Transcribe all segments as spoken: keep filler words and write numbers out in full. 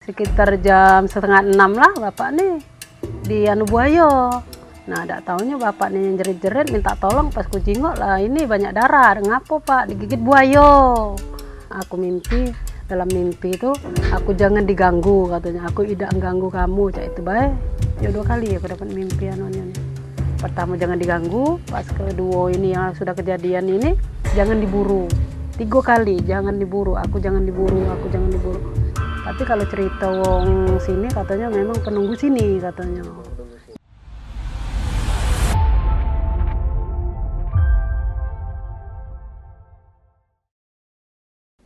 Sekitar jam setengah enam lah, bapak ni di anu buayo. Nah, dak taunyo bapak ni jerit-jerit minta tolong, pas ku jingok lah, ini banyak darah. Ngapo, Pak? Digigit buayo. Aku mimpi, dalam mimpi tu, "Aku jangan diganggu," katonyo. "Aku idak ganggu kamu," cak itu bae. Yo, duo kali aku dapat mimpi anu ni. Pertamo, jangan diganggu, pas keduo ini yang sudah kejadian ini, jangan diburu. Tigo kali, "Jangan diburu, aku jangan diburu, aku jangan diburu." Tapi kalau cerita wong sini, katonyo memang penunggu sini, katonyo.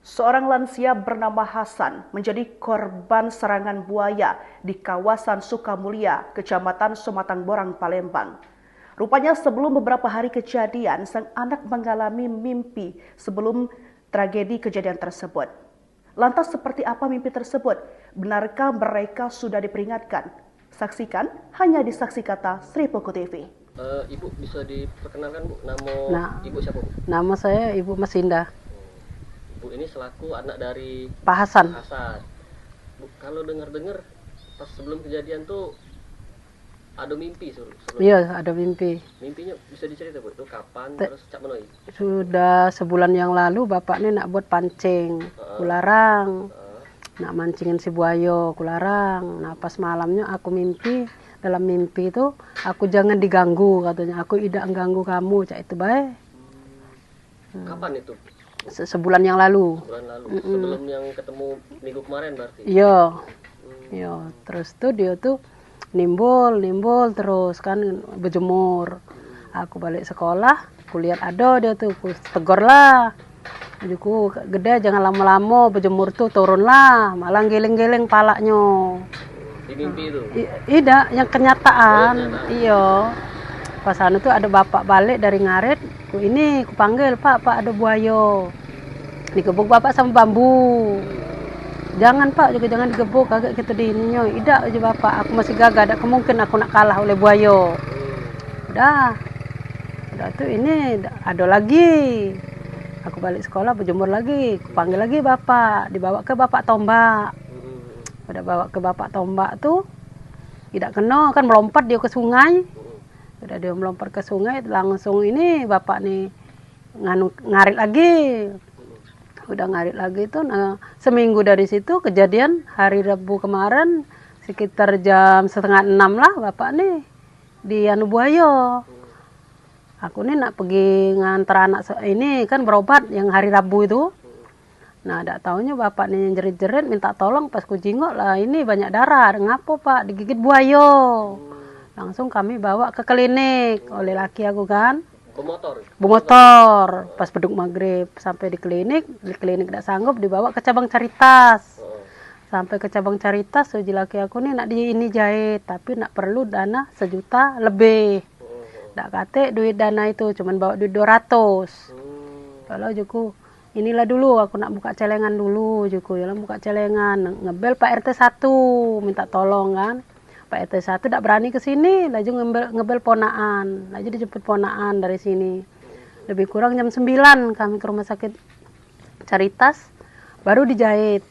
Seorang lansia bernama Hasan menjadi korban serangan buaya di kawasan Sukamulia, Kecamatan Sumatang Borang, Palembang. Rupanya, sebelum beberapa hari kejadian, sang anak mengalami mimpi sebelum tragedi kejadian tersebut. Lantas, seperti apa mimpi tersebut? Benarkah mereka sudah diperingatkan? Saksikan hanya di Saksi Kata Sri Puku T V. Eh, Ibu bisa diperkenalkan, Bu, nama Nah, Ibu siapa, Bu? Nama saya Ibu Masinda. Bu, ini selaku anak dari Pak Hasan. Pak Hasan. Bu, kalau dengar-dengar, pas sebelum kejadian tuh ada mimpi sebelum, sebelum Iya, ada mimpi. Mimpinya bisa dicerita, Bu? Itu kapan, Te- terus cak mana? Sudah sebulan yang lalu, bapak ni nak buat pancing, Heeh. Kularang. Heeh. Nak mancingin si buayo, kularang. Nah, pas malamnyo aku mimpi, dalam mimpi tu, "Aku jangan diganggu," katonyo. "Aku idak ganggu kamu," cak itu bae. Hmm. Kapan itu? Se-, sebulan yang lalu. Sebulan lalu. Mm-mm. Sebelum yang ketemu minggu kemarin berarti? Iya. Hmm. Iya, terus tu dia tu nimbul, nimbul terus kan, bejemur. Aku balik sekolah, ku lihat ada dia tu, ku tegor lah. Ujuku, "Gede, jangan lamo-lamo bejemur tu, turun lah, malah geleng-geleng palaknyo." Di mimpi tu? I-, idak, yang kenyataan. Oh, yang kenyataan. Iyo. Pas anu tu ada bapak balik dari ngarit, ku ini, ku panggil, "Pak, Pak, ada buayo." Digebuk bapak samo bambu. "Jangan, Pak, juga jangan digebuk, agak kito di ininyo." "Idak," uji bapak, "aku masih gagah, dak kemungkin aku nak kalah oleh buayo." Udah. Udah tu ini ado lagi. Aku balik sekolah, bejemur lagi, ku panggil lagi bapak, dibawa ke bapak tombak. Udah bawa ke bapak tombak tu, idak keno kan, melompat dia ke sungai. Udah dia melompat ke sungai, langsung ini bapak ni nganu, ngarit lagi. Udah ngarit lagi tu, nah, seminggu dari situ kejadian hari Rabu kemarin sekitar jam setengah enam lah, bapak ni di anu buayo. Aku ni nak pergi nganter anak se-, ini kan berobat yang hari Rabu itu. Nah, dak taunyo bapak ni jerit-jerit minta tolong, pas ku jingok lah, ini banyak darah. "Ngapo, Pak?" "Digigit buayo." Langsung kami bawa ke klinik oleh laki aku kan. Bemotor? Bemotor, pas beduk maghrib sampai di klinik, di klinik dak sanggup, dibawa ke cabang Caritas. Heeh. Sampai ke cabang Caritas, uji laki aku ni nak di ini jahit, tapi nak perlu dana sejuta lebih. Heeh, heeh. Dak katek duit dana itu, cuman bawa duit dua ratus. Hmm. Kalau ujuku, "Inilah dulu, aku nak buka celengan dulu," ujuku, ya lah buka celengan, ngebel Pak R T satu, minta tolong kan. Pak R T satu dak berani ke sini, laju ngebel, ngebel ponakan, laju dijemput ponakan dari sini. Lebih kurang jam sembilan kami ke rumah sakit Caritas, baru dijahit.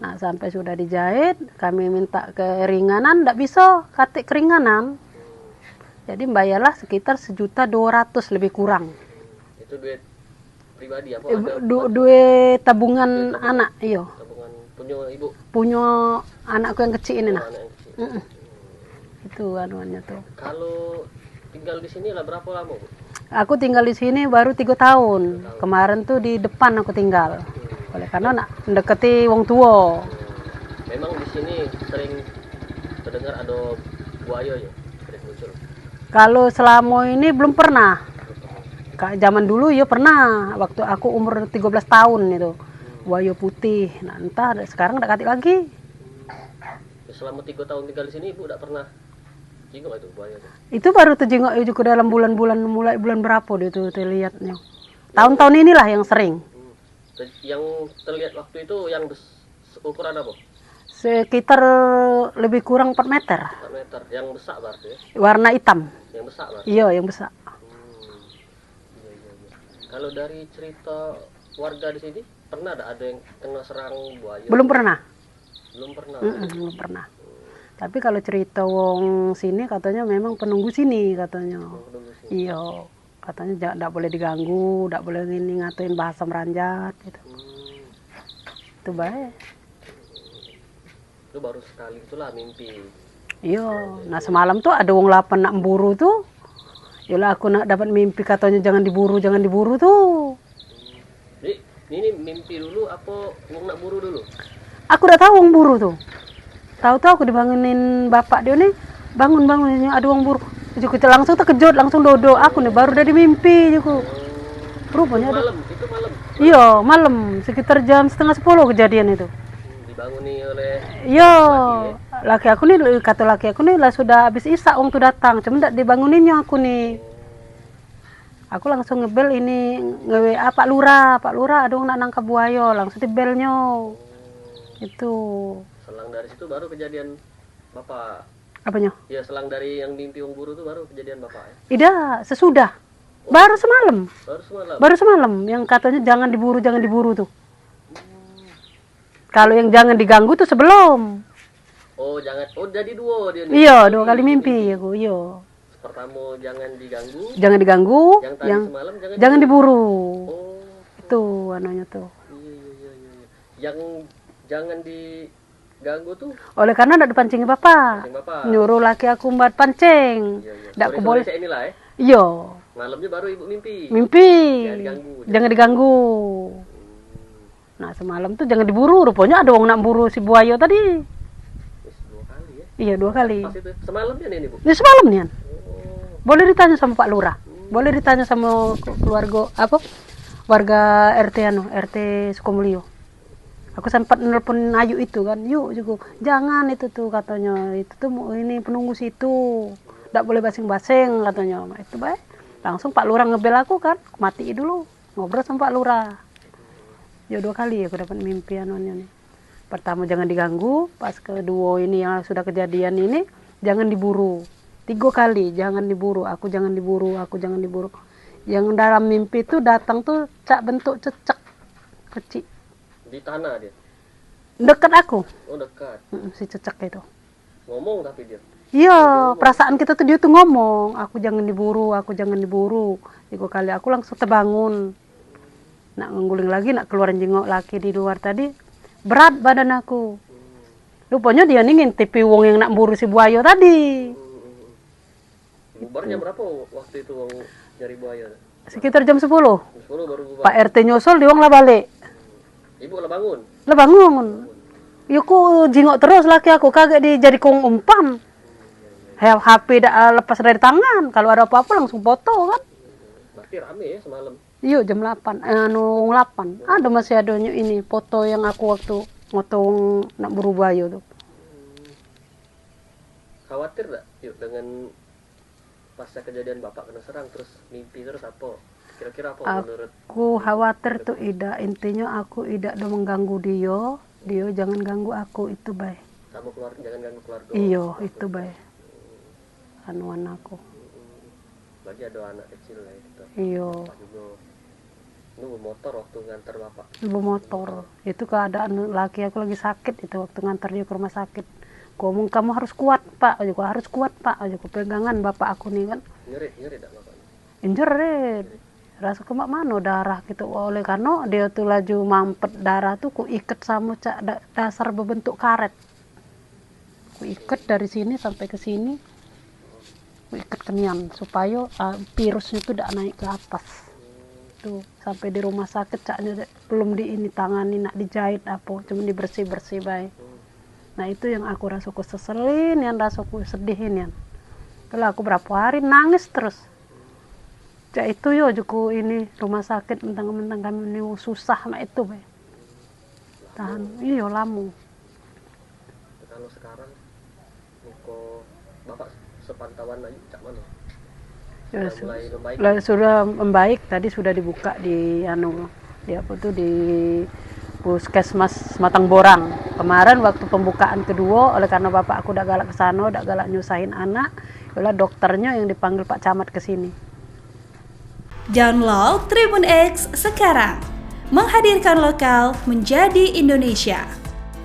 Nah, sampai sudah dijahit, kami minta keringanan, dak bisa, katek keringanan. Jadi, bayarlah sekitar sejuta dua ratus lebih kurang. Itu duit pribadi apa Eh, ada du-, bantuan? Duit tabungan Duit tabungan. Anak, iyo. Tabungan punyo ibu? Punyo anakku yang kecil ini, Oh, nah. Anak yang kecil. Mm-mm. Itu anuannya tuh. Kalau tinggal di sini lah berapa lama, Bu? Aku tinggal di sini baru tiga tahun. Tiga tahun. Kemarin tuh di depan aku tinggal. Hmm. Oleh karena nak mendekati wong tua. Memang di sini sering terdengar ada buaya ya, sering muncul. Kalau selama ini belum pernah. Kak, zaman dulu ya pernah, waktu aku umur tiga belas tahun itu. Hmm. Buaya putih. Nah, entah sekarang dak katik lagi. Selama tiga tahun tinggal di sini, Ibu dak pernah jingok itu buaya tu? Itu baru tejingok juga dalam bulan-bulan, mulai bulan berapa dia tu telihatnya. Tahun-tahun inilah yang sering. Hmm. Te-, yang terlihat waktu itu yang bes-, ukuran apa? Sekitar lebih kurang empat meter. Empat meter. Yang besar berarti ya? Warna hitam. Yang besar berarti? Iya, yang besar. Hmm. Iya, iya, iya. Kalau dari cerita warga di sini, pernah ada, ada yang kena serang buaya? Belum pernah. Belum pernah. Mm-mm, belum pernah. Tapi kalau cerita wong sini, katanya memang penunggu sini, katanya. Oh, penunggu sini. Iyo, katanya ja-, dak boleh diganggu, dak boleh ngini, ngatuin bahasa meranjat gitu. Hmm. Itu bae. Lu baru sekali itulah mimpi. Iyo, nah, semalam tu ada wong lapan nak buru tu. Yalah, aku nak dapat mimpi katanya jangan diburu, jangan diburu tu. Jadi, ini mimpi dulu apa wong nak buru dulu? Aku dak tahu wong buru tu. Tahu-tahu aku dibangunin bapak dia ni, "Bangun, bangun, ini ada wong buru." Aku langsung terkejut, langsung dodok. Aku ni baru dari mimpi, aku. Rupanya ada. Malam, itu malam? Iyo, malam, sekitar jam setengah sepuluh kejadian itu. Hmm, dibanguni oleh. Iyo, laki aku ni, kata laki aku ni lah sudah habis isak wong tu datang, cuma dak dibanguninnya aku ni. Aku langsung ngebel ini, nge-W A Pak Lurah, "Pak Lurah, ada wong nak nangkap buayo," langsung dibelnyo. Itu. Selang dari situ baru kejadian Bapak. Apanya? Ya, selang dari yang mimpi wong buru tu baru kejadian Bapak, ya? Ida, sesudah. Oh. Baru semalam. Baru semalam? Baru semalam, yang katanya jangan diburu, jangan diburu tu. Hmm. Kalau yang jangan diganggu tu sebelum. Oh, jangan. Oh, jadi dua dia ni. Iya, dua kali mimpi aku, iya. Pertama jangan diganggu. Jangan diganggu, yang tadi yang semalam jangan jangan diburu. Diburu. Oh. Itu anunya tuh. Iya, iya, iya, iya, iya. Yang jangan diganggu tuh. Oleh karena ndak dipancingi bapak. Pancing bapak. Nyuruh laki aku buat pancing. Iya, iya. Ndak aku boleh. Sore-sore cak inilah, eh. Iya. Malamnya baru ibu mimpi. Mimpi. Jangan diganggu. Jangan diganggu. Hmm. Nah, semalam tuh jangan diburu, rupanya ada wong nak buru si buayo tadi. Wis dua kali ya? Iya, dua kali. Pas itu, semalam nian ini, Bu? Ya, semalam nian. Oh. Boleh ditanya sama Pak Lurah. Hmm. Boleh ditanya sama ke-, keluarga, apa, warga R T anu, R T Sukamulyo. Aku sempat nelpon Ayu itu kan, "Yuk," juga, "jangan itu tuh," katanya, "itu tuh mu-, ini penunggu situ, ndak boleh basing-basing," katanya. Itu bae. Langsung Pak Lurah ngebel aku kan, aku matiin dulu. Ngobrol sama Pak Lurah. Yo, dua kali aku dapat mimpi anuannya nih. Pertama jangan diganggu, pas kedua ini yang sudah kejadian ini, jangan diburu. Tiga kali, jangan diburu, aku jangan diburu, aku jangan diburu. Yang dalam mimpi tuh datang tuh cak bentuk cecek kecil. Di tanah dia? Dekat aku. Oh, dekat. Mm-mm, si cecek itu. Ngomong tapi dia? Iya, ngomong. Perasaan kita tuh dia tuh ngomong, "Aku jangan diburu, aku jangan diburu." Tiga kali aku langsung terbangun. Nak ngguling lagi, nak keluarin jengok laki di luar tadi, berat badan aku. Hmm. Rupanya dia ni ngintipi wong yang nak buru si buayo tadi. Hmm, hmm, hmm. Bubar jam berapa waktu itu wong nyari buayo? Sekitar jam sepuluh. Jam sepuluh baru bubar. Pak R T nyusul, dia wong lah balik. Ibu lah bangun? Lah bangun. Yo, ku jingok terus laki aku, kagek dijadi kong umpan. He-, H P dak, eh, lepas dari tangan. Kalau ada apa-apa langsung foto kan. Berarti rame ya semalam? Iyo, jam lapan, eh, anu, wong lapan. Ada, masih adonyo ini foto yang aku waktu ngoto wong nak buru buayo tu. Khawatir dak, yuk, dengan pasca kejadian bapak kena serang, terus mimpi terus apa? Kira-kira apa menurut? Aku khawatir tu idak, intinyo aku idak do mengganggu dio, dio jangan ganggu aku, itu bae. Sama keluarga, jangan ganggu keluarga. Iyo, itu bae. Anuan aku. Lagi ada anak kecil lah itu. Iyo. Bapak juga. Lu bemotor waktu nganter bapak? Bemotor. Itu keadaan laki aku lagi sakit itu, waktu nganter dia ke rumah sakit. Ku omong, "Kamu harus kuat, Pak." Aku, "Harus kuat, Pak." Aku, pegangan bapak aku ni kan. Nyerit, nyerit dak bapaknya? Nyerit. Rasaku mak mano darah gitu. Oleh karena dia tu laju mampet darah tu, ku iket sama cak da-, dasar bebentuk karet. Ku iket dari sini sampai ke sini. Ku iket ke nian supaya, ah, virusnya tu dak naik ke atas. Tu sampai di rumah sakit caknya de-, belum di ini tangani, nak dijahit apa, cuma dibersih-bersih bae. Nah, itu yang aku rasaku seselin, yang rasaku sedih nian. Itulah aku berapa hari nangis terus. Cak itu yo juku ini rumah sakit, mentang-mentang kami ni susah mak itu bae. Tahan, iyo, lamo. Kalau sekarang, muko bapak sepantauan lagi cak mano? Ya, sudah mulai membaik? Lah, sudah membaik, tadi sudah dibuka di anu, di apa tu, di Puskesmas Sematang Borang. Kemarin waktu pembukaan kedua, oleh karena bapak aku dak galak ke sana, dak galak nyusahin anak, itulah dokternya yang dipanggil Pak Camat ke sini. Download Tribun X sekarang. Menghadirkan lokal menjadi Indonesia.